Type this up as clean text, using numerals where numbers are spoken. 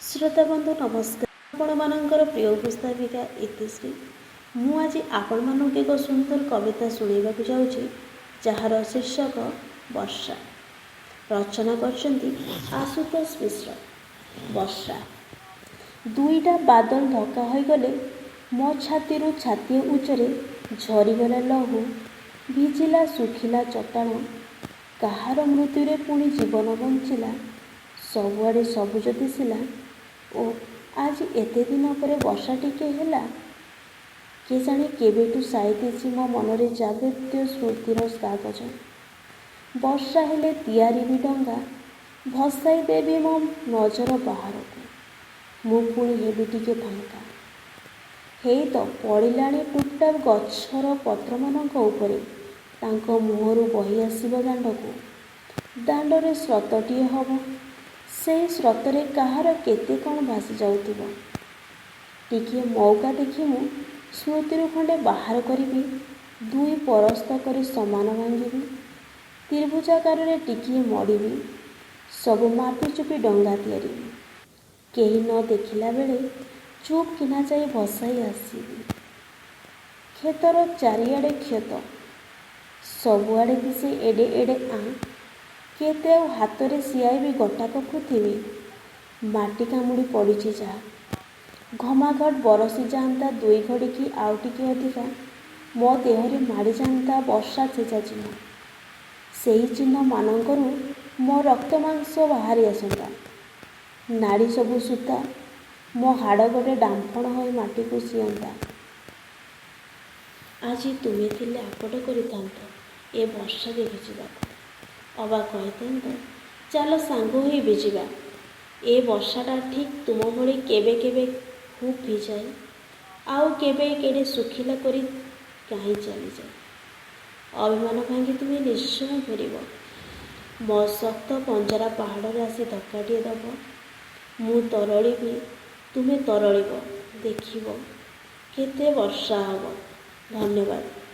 ଶ୍ରୋତାବନ୍ଧୁ, ନମସ୍କାର। ଆପଣମାନଙ୍କର ପ୍ରିୟ ଉପସ୍ଥାପିକା ଇତିଶ୍ରୀ। ମୁଁ ଆଜି ଆପଣମାନଙ୍କୁ ଏକ ସୁନ୍ଦର କବିତା ଶୁଣାଇବାକୁ ଯାଉଛି, ଯାହାର ଶୀର୍ଷକ ବର୍ଷା। ରଚନା କରିଛନ୍ତି ଆଶୁତୋଷ ମିଶ୍ର। ବର୍ଷା। ଦୁଇଟା ବାଦଲ ଧକ୍କା ହୋଇଗଲେ ମୋ ଛାତିରୁ ଛାତିଏ ଉଚ୍ଚରେ ଝରିଗଲା ଲହୁ, ଭିଜିଲା ଶୁଖିଲା ଚଟାଣ। କାହାର ମୃତ୍ୟୁରେ ପୁଣି ଜୀବନ ବଞ୍ଚିଲା, ସବୁଆଡ଼େ ସବୁଜ ଦିଶିଲା ଓ ଆଜି ଏତେ ଦିନ ପରେ ବର୍ଷା ଟିକେ ହେଲା। କେଜାଣି କେବେଠୁ ସାଇତିଛି ମୋ ମନରେ ଯାବତୀୟ ସ୍ମୃତିର କାଗଜ। ବର୍ଷା ହେଲେ ତିଆରିବି ଡଙ୍ଗା, ଭସାଇ ଦେବି ମୋ ନଜର ବାହାରକୁ। ମୁଁ ପୁଣି ହେବି ଟିକେ ଫାଙ୍କା। ହେଇ ତ ପଡ଼ିଲାଣି ଟୁପଟାପ ଗଛର ପତ୍ରମାନଙ୍କ ଉପରେ। ତାଙ୍କ ମୁହଁରୁ ବହି ଆସିବ ଦାଣ୍ଡକୁ। ଦାଣ୍ଡରେ ସ୍ରୋତଟିଏ ହବ। ସେହି ସ୍ରୋତରେ କାହାର କେତେ କ'ଣ ଭାସି ଯାଉଥିବ। ଟିକିଏ ମଉକା ଦେଖି ମୁଁ ସ୍ମୃତିରୁ ଖଣ୍ଡେ ବାହାର କରିବି, ଦୁଇ ପରସ୍ତ କରି ସମାନ ଭାଙ୍ଗିବି, ତ୍ରିଭୁଜାକାରରେ ଟିକିଏ ମୋଡ଼ିବି, ସବୁ ମାପି ଚୁପି ଡଙ୍ଗା ତିଆରିବି। କେହି ନ ଦେଖିଲା ବେଳେ ଚୁପ୍ କିନା ଯାଇ ଭସାଇ ଆସିବି। କ୍ଷେତର ଚାରିଆଡ଼େ କ୍ଷତ, ସବୁଆଡ଼େ ଦିଶେ ଏଡ଼େ ଏଡ଼େ ଆଁ। କେତେ ଆଉ ହାତରେ ସିଆଇବି ଗୋଟାକ ପୃଥିବୀ? ମାଟି କାମୁଡ଼ି ପଡ଼ିଛି ଯାହା। ଘମାଘୋଟ ବରଷି ଯାଆନ୍ତା ଦୁଇ ଘଡ଼ି କି ଆଉ ଟିକେ ଅଧିକା, ମୋ ଦେହରେ ମାଡ଼ିଯାଆନ୍ତା ବର୍ଷା ଛେଚା ଚିହ୍ନ। ସେହି ଚିହ୍ନମାନଙ୍କରୁ ମୋ ରକ୍ତ ମାଂସ ବାହାରି ଆସନ୍ତା। ନାଡ଼ି ସବୁ ସୂତା, ମୋ ହାଡ଼ ଗୋଟେ ଡାମ୍ଫଣ ହୋଇ ମାଟିକୁ ସିଅନ୍ତା। ଆଜି ତୁମେ ଥିଲେ ଆକଟ କରିଥାନ୍ତ ଏ ବର୍ଷାରେ ଭିଜିବାକୁ, ଅବା କହିଥାନ୍ତ, ଚାଲ ସାଙ୍ଗ ହୋଇ ଭିଜିବା। ଏ ବର୍ଷାଟା ଠିକ୍ ତୁମ ଭଳି କେବେ କେବେ ଖୁବ୍ ଭିଜାଏ, ଆଉ କେବେ କେଡ଼େ ଶୁଖିଲା କରି କାହିଁ ଚାଲିଯାଏ। ଅଭିମାନ ଭାଙ୍ଗି ତୁମେ ନିଶ୍ଚୟ ଫେରିବ। ମୋ ଶକ୍ତ ପଞ୍ଜରା ପାହାଡ଼ରେ ଆସି ଧକ୍କାଟିଏ ଦେବ। ମୁଁ ତରଳିବି, ତୁମେ ତରଳିବ, ଦେଖିବ କେତେ ବର୍ଷା ହେବ। ଧନ୍ୟବାଦ।